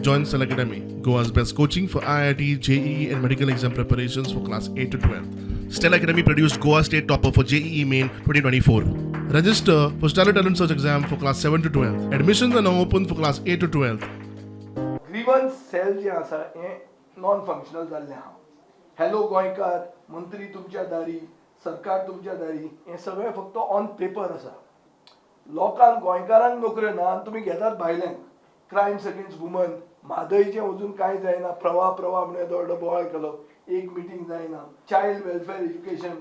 Join Stellar Academy, Goa's best coaching for IIT, JEE, and medical exam preparations for class 8 to 12. Stellar Academy produced Goa State Topper for JEE Main 2024. Register for Stellar Talent Search exam for class 7 to 12. Admissions are now open for class 8 to 12. Grievance cell जें आसा हें non functional जाल्लें आहा. Hello गोंयकार, मंत्री तुमच्या दारी, सरकार तुमच्या दारी, हें सगळें फक्त ऑन पेपर आसा. लोकांक, गोंयकारांक नोकऱ्यो ना आनी तुमी घेतात भायल्यांक. क्रायम्स अगेन्स्ट वुमन, म्हादयचें अजून कांय जायना. प्रवाह प्रवाह म्हणून येदो व्हडलो बोवाळ केलो, एक मिटींग जायना. Child welfare, education,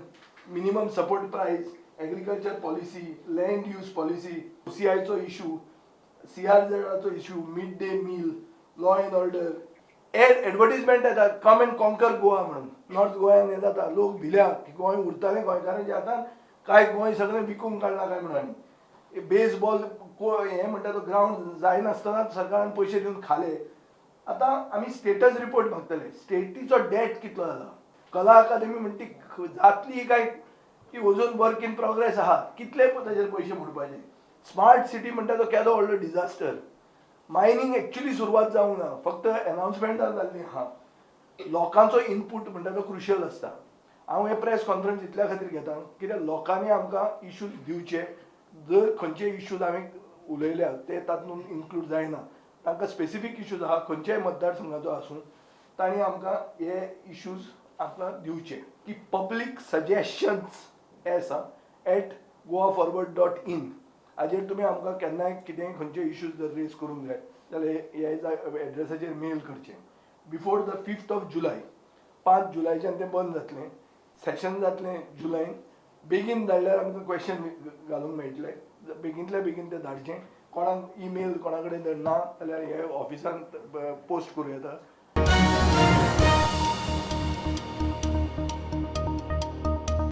minimum support price, agriculture policy, land use policy, ओसीआयचो issue, सीआरझेडाचो issue, mid day meal, law and order. Ad advertisement येतात, "कम अँड कॉन्कर गोवा" म्हणून. नॉर्थ गोंयान हें जाता, लोक भिल्या की गोंय उरतालें गोंयकारांच्या हातान काय गोंय सगळें विकूंक काडलां काय म्हणून. आनी बेसबॉल हें म्हणटा तो ग्रावंड जायनासतना सरकारान पयशे दिवन खाले. आतां आमी स्टेटस रिपोर्ट मागतले, स्टेटीचो डेट कितलो जाला. कला अकादमी म्हणटी जातली काय ती अजून वर्क इन प्रोग्रेस आहा? कितले ताजेर पयशे मोडपाचे? स्मार्ट सिटी म्हणटा तो केदो व्हडलो डिझास्टर. मायनींग एक्चुली सुरवात जावंक ना, फक्त एनाउन्समेंटां जाल्ली आहा. लोकांचो इनपूट म्हणटा तो क्रुशियल आसता. हांव हे प्रेस कॉन्फरन्स इतल्या खातीर घेता कित्याक लोकांनी आमकां इश्यूज दिवचे. जर खंयचे इश्यूज हांवें उलयल्या ते तातूंत इन्क्लूड जायना, तांकां स्पेसिफीक इश्यूज आहा, खंयच्याय मतदारसंघाचो आसूं, तांणी आमकां हे इश्यूज आमकां दिवचे की पब्लीक सजेशन्स हे आसा @goaforward.in हाजेर तुमी आमकां केन्नाय कितेंय खंयचे इश्यूज जर रेज करूंक जाय जाल्यार ह्या एड्रेसाचेर मेल करचें before the 5th of July. 5 जुलयच्यान तें बंद जातलें, सेशन जातलें जुलयन. बेगीन धाडल्यार आमकां क्वेश्चन घालूंक मेळटले. बेगीनतल्या बेगीन तें धाडचें. कोणाक ईमेल कोणा कडेन जर ना जाल्यार हे ऑफिसान पोस्ट करूं येता.